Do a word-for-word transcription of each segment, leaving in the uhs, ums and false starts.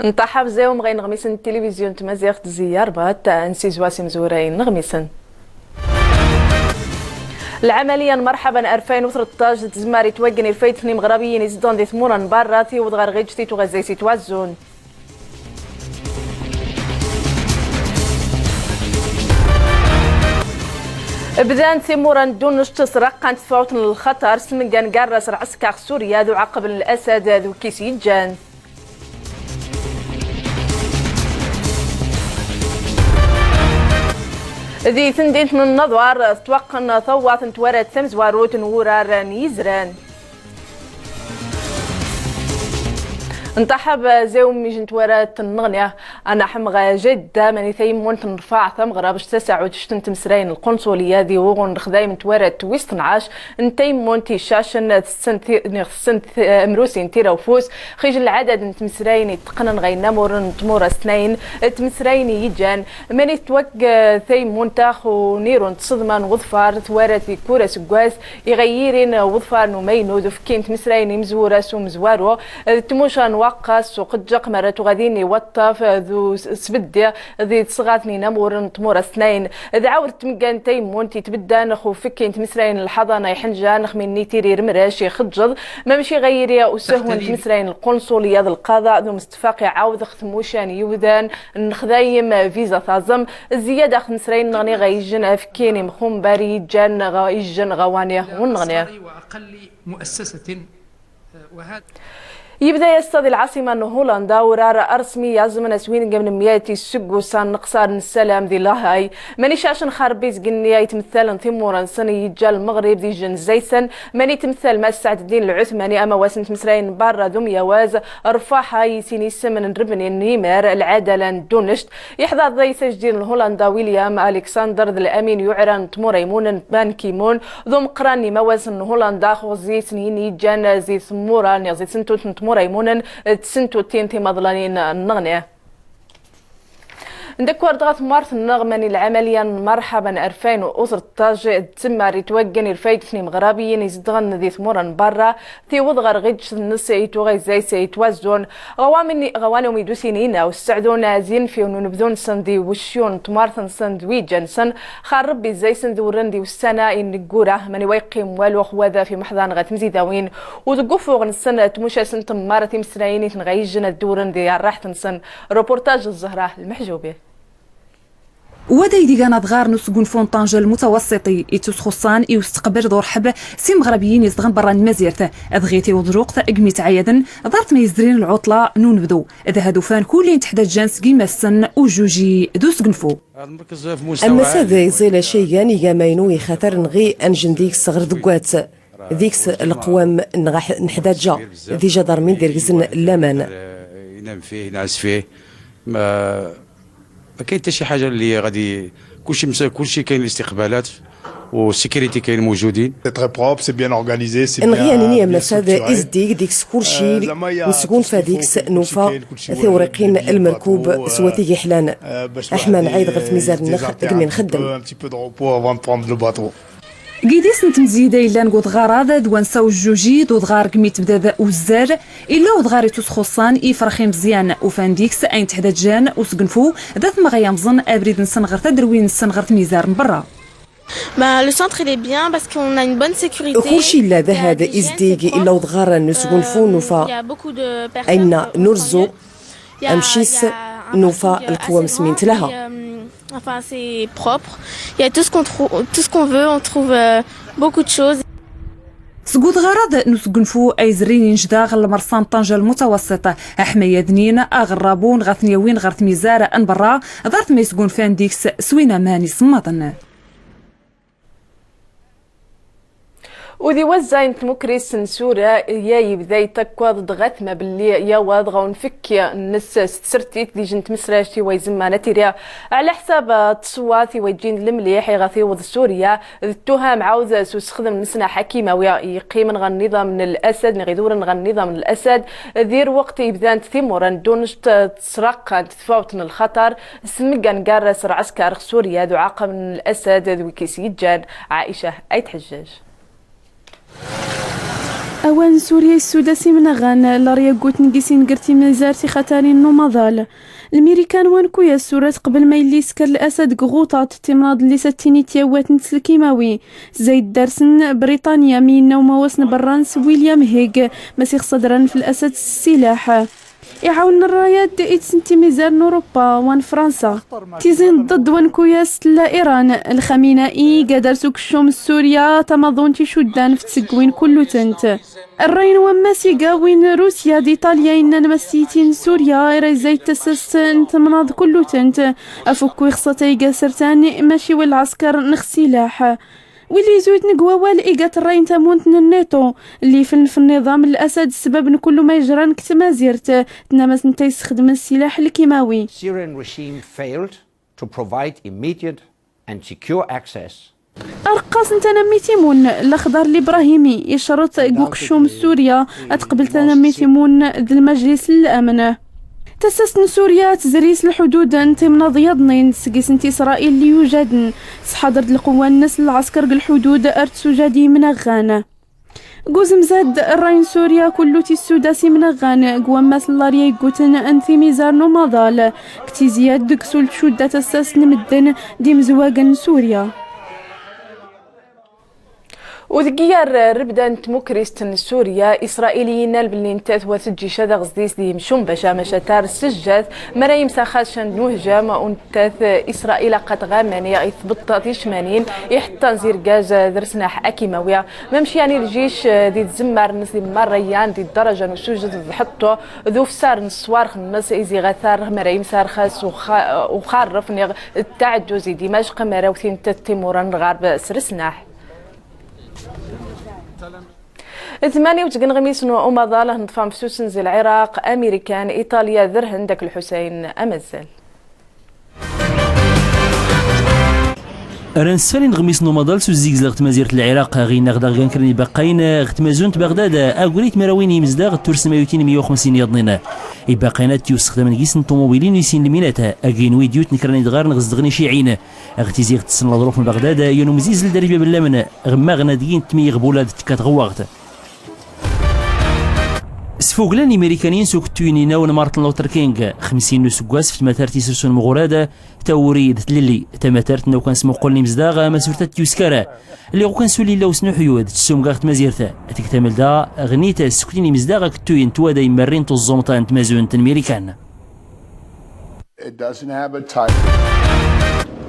Nṭaḥab ziwm ɣer ineɣmisen n tilivizyu n tmaziɣt zi yarbaṭ, ad nsizwa s imezwura n ineɣmisen. Lɛamaliya n Merḥaba n alfayn u tleṭṭac d tzemmar itwaggen i lfayda n imeɣrabiyen izedɣen di tmura n berra, tiweḍ ɣer ɣiǧt i tuɣa zay s itwazzun. Bdan timura n Ddunect sraqqant tfawt n lxaṭer s mengan garra s lɛesker Surya d uɛaqeb n Lasad d wkis yeǧǧan. Di temdint n Nnaḍwar, tettwaqqen tawwart n twarat tamezwarut n wurar n yizran. Nṭaḥab ziwm ij n twarat n nneɣni, anaḥem ɣ jadda mani tayemmunt n Rfaɛ tameɣra bac tasaɛut ct n tmesrayin n lqunṣuliya di wuɣun n lexdayem n twarat wis tnac, n tayemmunt icacen tessen ti-, neɣ tessen ti-, amrusin tira ufus, xij n lɛadad n tmesrayin iteqqnen ɣer inamur n tmura s tnayen, tmesrayin yeǧǧan, mani tettwag, eh, tayemmunt ax uniru n tṣedma n weḍfar twarat di kul aseggas, iɣayyirin, eh, weḍfar n umaynu d ufekkin tmesrayin imezwura s umezwaru, eh, d tmuca n waqqas s uqeǧǧeq mara tuɣadin i waṭṭaf, eh, d us-, sbeddi, di tesɣart n inamur n tmura s tnayen. D ɛawd tmegga n tayemmunt itbeddan x ufekki n tmesrayin n lḥaḍana iḥenjan x minni tiri remrac ixeǧǧeḍ, mamec iɣayri usehwu n tmesrayin n lqunṣuliya d lqaḍa d umestfaq iɛawd x tmuca n yiwdan n xdayem viza taẓem, ziyada x tmesrayin nneɣni ɣa ijjen afekkin imxumbar ijjan ɣa ijjen ɣa wani unneɣni. Yebda-yas di lɛaṣima n Hulanda urar arsmi yaẓmen aswingem n myat iseggusan n qṣar n ssalam di La Haye. Mani cacen xarbi zgenni ay tmethalen timura-nsen yeǧǧa Lmeɣrib d ijjen zaysen, mani tmethal Mass Saɛdeddin Lɛuthmani amawas n tmesrayin n berra d umyawaz, Rfaḥa i sin isem n rebni n yimer, lɛadala n Ddunect. Iḥḍar da-s ajdid n Hulanda William Alexander d lamin yuɛran n tmura imunen Ban Ki-moon, d umeqqran n imawasen n Hulanda, xuẓi-s n yin yeǧǧan zi tmura, neɣ zi tsentut n tmura imunen, d tsentutin timaḍlanin nneɣni. Ndakk war-d ɣa tmart-nneɣ mani lɛamaliya n Merḥaba n alfayn u tleṭṭac d temmar itwaggen i lfayda n imeɣrabiyen izedɣen di tmura n berra, tiweḍ ɣer ɣiǧt-nnes i tuɣa zay-s itwazzun. Ɣawamin, ɣawan umi d-usin inaw sseɛdun azin fi unebdu-nsen di weccu n tmart-nsen d wiǧǧa-nsen, xar Rebbi zay-sen d urren di wessana ineggura, mani wa yeqqim walu x wadaf imeḥḍan ɣa tmzidawin, u deg ufuɣ-nsen tmuca-sen temmar timesrayin i ten-ɣa ijjen ad d-urren di rraḥt-nsen. Reportage n Zehra Lmeḥjubi. Wa d aydi gan adɣar n usgunfu n Ṭanja Lmutawassiti, ittusxuṣṣan i usteqbal d urḥeb s imeɣrabiyen izedɣen berra n tmazirt, ad ɣit iwḍ lweqt gmi ttɛayaden ḍart ma yezrin lɛuṭla n unebdu, d had ufan kulli n teḥdaǧan seg imassen ujjuji d usgunfu. Ammas ad iẓil acaygan iga maynu ixatar nɣi anjen deg-s ɣer deggat. Deg-s leqwam n ɣ-, n ḥdaǧa, d ijadarmin d irgzen n laman. ينام فيه، ينعس فيه. ما، ما كاين حتى شي حاجة اللي غادي، كلشي مس-، كلشي كاين الاستقبالات، والسيكوريتي كاين موجودين. C'est très propre, c'est bien organisé, c'est bien, bien structuré. Nɣi anini ammas ad izdig deg-s kulci, nesgunfa deg-s nufa tiwriqin n lmerkub s wat igiḥlan. Aḥma nɛid ɣer tmizar-nneɣ deg mi nxeddem. Un petit peu de repos avant de prendre le bateau. Deg idis n temzida yellan deg udɣar-ad d wansa ujjuji d udɣar deg mi tebda d uzzal, illa udɣar ittusxuṣṣan i ifrax imeẓyan, ufan deg-s ayen tteḥdaǧan usgunfu d atmaɣ yamẓen abrid-nsen ɣer tadrwin-nsen ɣer tmizar n berra. Bah, le centre, il est bien parce qu'on a une bonne sécurité. Kulci illa d ahad izdig, illa udɣar n usgunfu nufa ayenna nurzu. Amcic, nufa lqewwam s min tlha. Enfin, c'est propre. Il y a tout ce qu'on trou-, tout ce qu'on veut, on trouve, euh, beaucoup de choses. Seg udɣar-ad n usgunfu ay zerrin inejdaɣ n lmersa n Ṭanja Lmutawassita, aḥma yadnin aɣerrabu n ɣa ten-yawin ɣer tmizar n berra, ḍart ma yesgunfan deg-s s win aman isemmaḍen. Udi wazzay n tmukrist n Surya yebda itakkaḍ-d ɣa tma belli yawaḍ ɣa unfekki-nnes s tsertit d ijent tmesract i wa izemman ad tiri ɛla ḥsab, eh, tṣewwat i wa iǧin d lemliḥ i ɣa tiweḍ Surya d ttuham ɛawd s usexdem n lesnaḥ akimawi yeqqimen ɣa nniḍam n Lasad neɣ iduren ɣa nniḍam n Lasad di lweqt ibdant timura n Ddunect, eh, tesraqant tfawt n lxaṭer s meggan gar-as lɛesker x Surya d uɛaqeb n Lasad d wikis yeǧǧan. Ɛica Ayt Ḥejjaj. Awal n Surya issudas imnaɣan, lar yagguten g isin gar timizar tixatarin n umaḍal. Lmirikan wan kuyas tura teqbel ma yelli isker Lasad deg Ɣuṭaṭ, timnaḍ lli s ad tini tyawaten s lkimawi. Zayd darsen Briṭanya mi yenna umawas n berran s William Hague, ma s ixṣa dran f Lasad s ssilaḥ. Iɛawen rrayad id sen timizar n Urupa wan Fransa. Tizi n ḍḍ wan kuyas tella Iran, Lxamina'i iga dars ukeččum s Surya tamaḍunt icuddan f tsegwin kullutent. Rray n wammas iga win Rusya d Iṭalya innan ma s tiytin n Surya ira izay tasast n temnaḍ kullutent. Afukku ixṣa tayga sertan maci wa lɛaskar nex ssilaḥ. Willi izuyten g wawal iga t rray n tamunt n NATO, lli iflen f nniḍam n Lasad ssbab n kullu ma ijran g tmazirt, tnna ma s nta issexdmen ssilaḥ lkimawi. Syrian regime failed to provide immediate and secure access. Arqqas n tanammit imun, Laxdar Librahimi, icreṭ g ukeččum n Surya ad teqbel tanammit imun d lmajlis n lamn. Tasast n Surya tzri s lḥudud n timnaḍ yaḍnin seg isent Isṛayil lli yujaden, tesḥaḍer-d lqewwa-nnes n lɛaskar g lḥudud ar tsujad i imnaɣan. G uzemzad, rray n Surya kullu tissudas imnaɣan g wammas n larya igguten n timizar n umaḍal, g tizyad deg sul tcudda tasast n medden d imezwagen n Surya. U deg iyyar rrebda n tmukrist n Surya, Isṛayil inna belli nettat war tǧica d aɣzdis di yimcum bac amacatar s tejjat, mara yimsaxas can d nuhjam, u nettat Isṛayil aqat ɣamani i tbeṭṭa ticmanin, iḥeṭṭan zirgaz d resnaḥ akimawi. Mamec yani lǧic di tzemmar-nnes di marrayan di ddaraja n usujed d ḥeṭṭu, d ufsar n ṣṣwarx-nnes izi ɣatar mara yimsarxas uxa-, uxarref niɣ d taɛedduz i Dimacq, mara wtin-t timura n lɣarb s resnaḥ. Tmaniwt g ineɣmisen n umaḍal neṭṭfan f susen zi Lɛiraq, Amirikan, Iṭalya d Rhend ak Lḥusayn Amazzal. Ara nsfali ineɣmisen n umaḍal s uzzigzag ɣ tmazirt n Lɛiraq, ɣinna ɣ daɣ gan kra n ibaqayen ɣ tmazunt Baɣdad, agri tmirawin imezdaɣ d tursen mayutin meyya u xemsin yaḍnin. Ibaqayen ad t-yussexdamen g isn n ṭumubilin u isn n lminat, agi n wid yutn kra n idɣaren ɣ zedɣen iciɛin. Ɣ tizi ɣ tessn laḍruf n Baɣdad, yiwen umzizzl d ribab n lamn, ɣ maɣna d gin tmi iɣbula d tekka tɣewwaɣt. Sfuglan Imarikaniyen s ukettuy n inaw n Martin Luther King, xemsin n useggas f tmatart isersun Mɣurad, tawuri d tlelli, tamatart n ukan smuqqulen imezdaɣ, ma s ur tat yuskar. Lliɣ ukan s ulilla usnuḥyu d tsumga ɣ tmazirt, teg tamelda, ɣnit, ssektin imezdaɣ akettuy n twada immarrin tuẓẓumt n tmazunt n Mirikan. It doesn't have a title.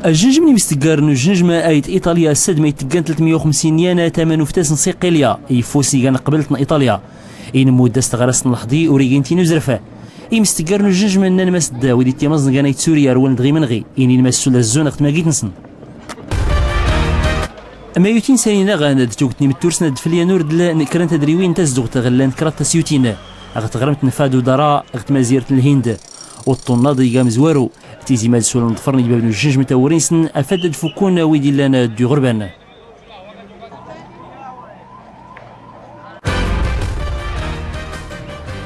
Ajenjem n imesteggar n ujenjem ay d Iṭalya ass-ad ma itteggan tlatmeyya u xemsin n yan tama n uftas n Siqilya, ifus igan qbelt n Iṭalya. Inmudd as teɣrast n leḥḍi ur igin tin uzref. Imesteggar n ujenjem nnan mas d wid ittimaẓen gan ay tsuri ar wallen d ɣ imenɣi, inin mas sul azzun ɣ tmagit-nsen. Mayutin sani naɣan d tugt n imetturs n adfel yan ur d llan kra n tadriwin n tazduɣt ɣ llan kraḍ tasyutin ɣ tɣremt n Fadudara ɣ tmazirt n Lhind. Uṭṭunnaḍ iga amezwaru, tizi ma d sul n ḍfer n ibab n ujenjem tawuri-nsen, afad ad fukkun wid illan d uɣerban.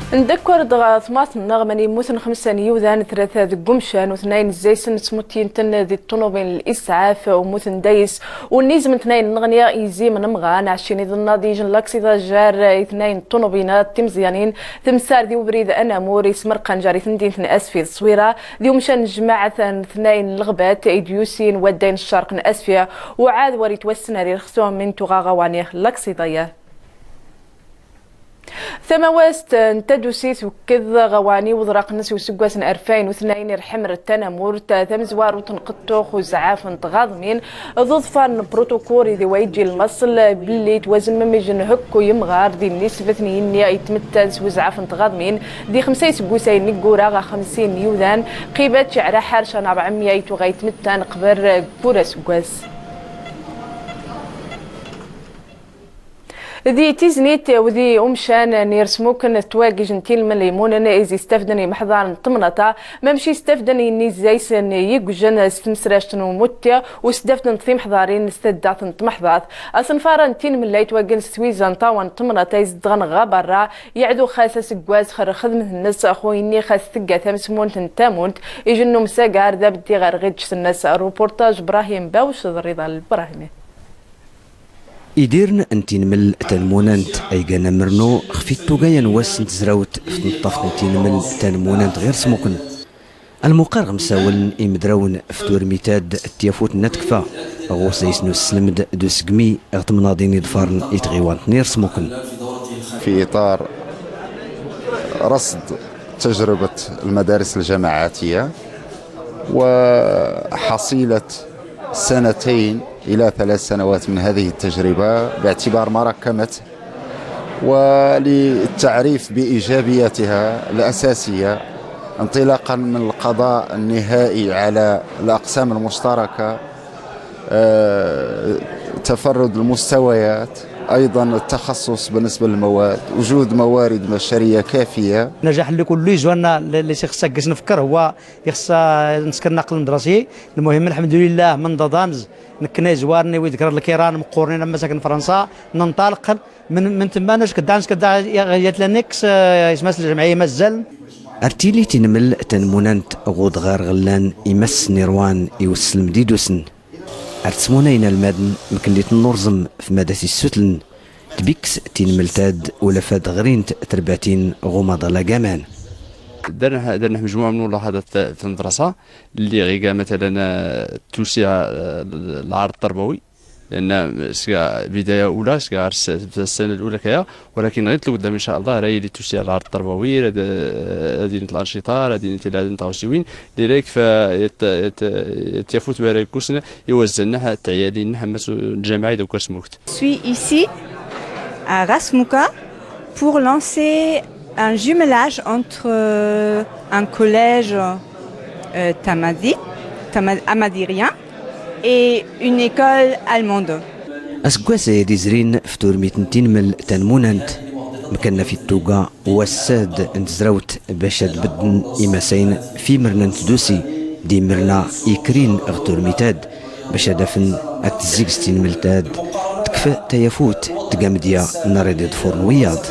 Ndakk ar-d ɣ tmart-nneɣ, mani mmuten xemsa n yiwdan, tlata deg umcan, u tnayen zzaysen ttmutyinten di ṭṭunubil n l-isɛaf, u mmuten dayes u nizem n tnayen nneɣni izi mnemɣan, ɛecrin iḍ n nnadi ijn laksiḍa jar i tnayen ṭṭunubina d timẓyanin, temsar di ubrid anamur ismerqan jar i temdint n Asfi d Ṣwira, di umcan n jmaɛt n tnayen n lɣbat i d-yusin wadday n ccarq n Asfi, u ɛad war itwassen ar irxsum min tuɣa ɣawani laksiḍa-ya. Tamawast n tadusit wekked ɣawani uḍraq-nnes i useggas n alfayn u tnayen irḥem ar tanamurt tamezwarut n qeṭṭuxx u zɛaf n tɣaḍmin d uḍfar n protocol i d wa iǧi lmaṣel belli twazemmem ijnehk u yemɣar di nnisbet n yinni itmettan s uzɛaf n tɣaḍmin di xemsa iseggusayen ineggura ɣa xemsin n yiwdan, qibat iɛra ḥarc n rebɛemya i tuɣa itmettan qbel kul aseggas. Di Tiznit u di umcan n irsmuken d twagij n tilmel imunen, izi stafden imḥḍaren n temnaḍt-a, mamec i stafden inizaysen yigwjen s tmesract n umutti, u stafden timḥḍarin s taddaɣt n tmeḥḍart. Asenfar n tilmel la itwaggen s twiza n ṭṭawa n temnaḍt-a izedɣen ɣa berra, yeɛdu xas aseggas xer xedmet-nnes, xu inni xas tegga tamsmunt n tamunt, ijnnu msagar d abeddi ɣer ɣidǧet-nnes. Ruportaj Brahim Bawc d Riḍa Lbrahimi. Idirn n tinmel tanmunant ay gan amrnu xf ittugayan wass n tezrawt f tneṭṭaft n tinmel tanmunant ɣir smukn. Almuqar ɣ msawln imdrawn f turmit-ad d tyafut n at kfa, ɣ usays n uslmd d usgmi ɣ tmnaḍin iḍfarn i tɣiwant n irsmukn. في إطار رصد تجربة المدارس الجماعاتية وحصيلة سنتين إلى ثلاث سنوات من هذه التجربة باعتبار ما راكمت، وللتعريف بإيجابياتها الأساسية انطلاقا من القضاء النهائي على الأقسام المشتركة، آه، تفرد المستويات، أيضا التخصص بالنسبة للمواد، وجود موارد بشرية كافية. النجاح اللي كله يزوالنا اللي اللي خصك نفكر هو يخص نسكن النقل المدرسي. المهم الحمد لله من ضضامز نكنا يزوارني ويذكر الكيران مقورنين لما ساكن فرنسا. ننطلق من من تما نش كدا نش كدا يتلنكس يسمس الجمعيه مازال. Ar tili tinmel tanmunant ɣ udɣar ɣ llan imass n irwan i uslmd idusn. Ar tsmuna inalmadn mkn di tnurẓm f mada s issutlen, tbiks tinmelt-ad ula fad ɣrint trbatin ɣ umaḍal agaman. درنا درنا مجموعة من الملاحظات في المدرسة اللي غير مثلا توسيع العرض التربوي، لأن سكا بداية أولى سكا في السنة الأولى كيا، ولكن غير لقدام إن شاء الله راهي اللي توسيع العرض التربوي، راه د-، هذه الأنشطة، هذه التلاتة نتاع سيوين، اللي رايك ف-، يت-، يت-، يتيافوت بها رايك كوسنا، يوزعنا التعيالين نحمس الجماعة إذا كاس موقت. Je suis ici à Rasmuka pour lancer un jumelage entre, euh, un collège, euh, tamadi, tama-, amadirien et une école allemande. Aseggas aya d izrin f turmit n tinmel tanmunant, mkanna fi ttuga wassad n tezrawt bac ad bedden imasayn f imrna n tdusi d imrna ikrin ɣ turmit-ad, bac ad afen ad tezzig s tinmelt-ad tekf tayafut tga amedya n red iḍfurn wiyaḍ.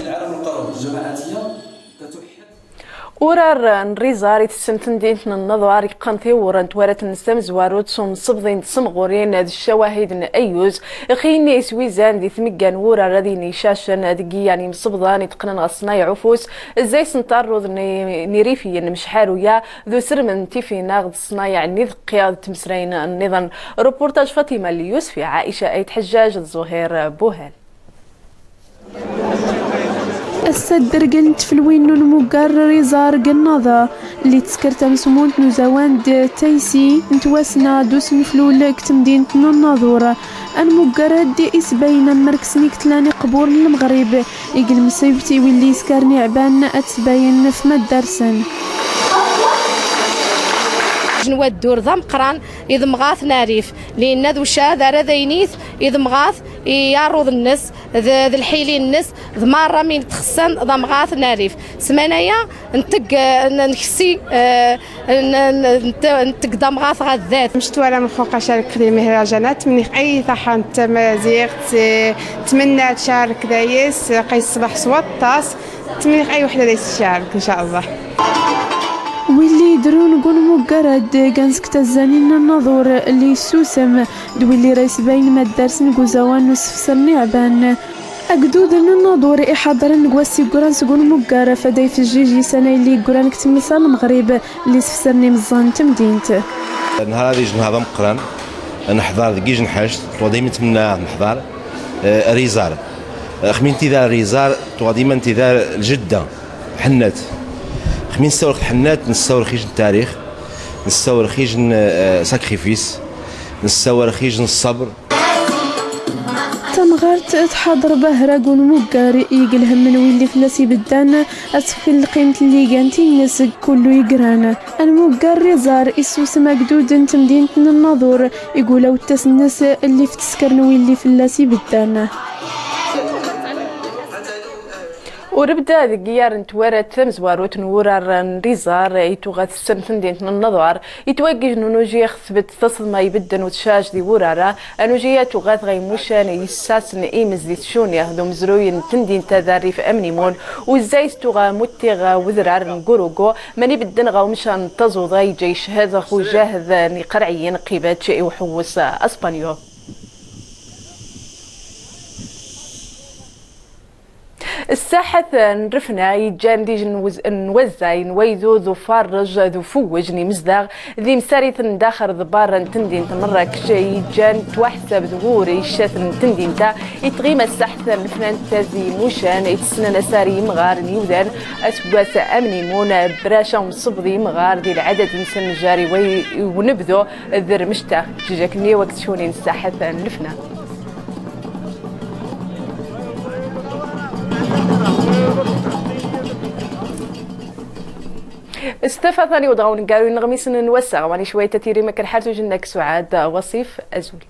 Urar n rizar itessem temdint n Nnaḍur yeqqen tiwwura n twarat-nnes tamezwarut s umsebḍi n tsemɣurin d ccawahid n ayyuz, xi-nni iswizan di tmegga n wurar ad yin icacen deg yiyan imsebḍan iteqqnen ɣer ṣṣnayeɛ ufus, zzay-s n tarruḍ n, n irifiyen mecḥaruya d usrem n tifinaɣ d ṣṣnayeɛ n ideqqiḍ d tmesrayin nniḍen. Reportage Fatima Lyusfi, Aïcha Ayt Ḥejjaj d Zuhir Buhal. Ass-a ddergent tfelwin n unmuggar n rizar g Nnaḍur, lli tesker tamsmunt n uzawan d taysi n twasna d usenflul g temdint n Nnaḍur. Anmuggar-ad isbayen am merksen i yetlan iqburen n Lmeɣrib, ig lmsibt i willi iskaren iɛban ad tbayen f maddar-sen. N waddur d ameqqran i temɣart n Arif, linna d ucad ara d aynit i temɣart i yarruḍ-nnes d, d lḥili-nnes d marra min txessan d amɣart n Arif. Smanaya nteg, n-, nkessi, eh, n-, n-, nte-, nteg d amɣart ɣer dat. Mctwara mxuqa carek di mihrajanat, tmenni ay taḥa n tmaziɣt, eh, tmenna ad tcarek dayes, qay ṣṣbeḥ s waṭas, tmenni ay weḥda dayes tcarek, in ca Allah. Willi idrun g unmuggar-ad gan seg tazzanin n Nnaḍur lli yessusem, d willi ra isbayen maddar-sen g uzawan n usefser n iɛban. Agdud n Nnaḍur iḥaḍren g wass iggran seg unmuggar, fad a ifejjij isanay lli iggran g tmsa n Lmeɣrib lli isefsren imeẓẓan n temdint. Nhar-ad ij nhar d ameqqran, neḥḍar deg ij nḥact, twaḍi mi tmenna neḥḍar, eh, rizar. Eh, xmin tidar rizar, twaḍi ma n tidar ljedda, ḥennat. Xmin nessawel x tḥennat, nessawel x ij n tarix, nessawel x ij n, eh, sacrifice, nessawel x ij n ṣṣabr. Tamɣart tḥaḍer bahra g unmuggar, ig lhemm n willi fell-as ibeddan, ad tefk lqimt lli gant-ines g kullu igran. Anmuggar rizar issusem agdud n temdint n Nnaḍur, ig ula wettas-nnes lli f teskar n willi fell-as ibeddan. Urbda deg yar n twarat tamezwarut n wurar n rizar i tuɣa tessem temdint n Nnaḍur, itwaggij n unuji ixtbet taṣedma ibedden utcaj di wurar-a. Anuji-a tuɣa tɣa imucan yessasn imez di tcuniɣ d umezruy n temdint ad rif amnimun, uzzay s tuɣa muttiɣ wedrar n gurugu, mani bedden ɣa umcan n taẓuḍa iǧa iched x ujahd n iqerɛiyin qibac i uḥewwes aspanyul. Ssaḥat n rrefna yeǧǧan d ij n wez-, n wazzay n waydu d ufarrej d ufewwej n imezdaɣ d imsarit n daxel d berra n temdint n Mrakkec, yeǧǧan ttwaḥsab d wur iccaten n temdint-a i tɣima ssaḥat n rrefna n Tazi Mucan, i tessnan asar i yimɣar n yiwdan aseggas amnimun, braca umsebḍ i yimɣar di lɛadad-nsen n jari way-, i unebdu d rmecta, ǧiǧak-nni wak tcunin ssaḥat n rrefna. S tafat ani wḍɣa uneggaru n iɣmisen n wass-a, ɣwani cwayt tatirim akken ḥartu jnnak Suɛad Wasif, azul.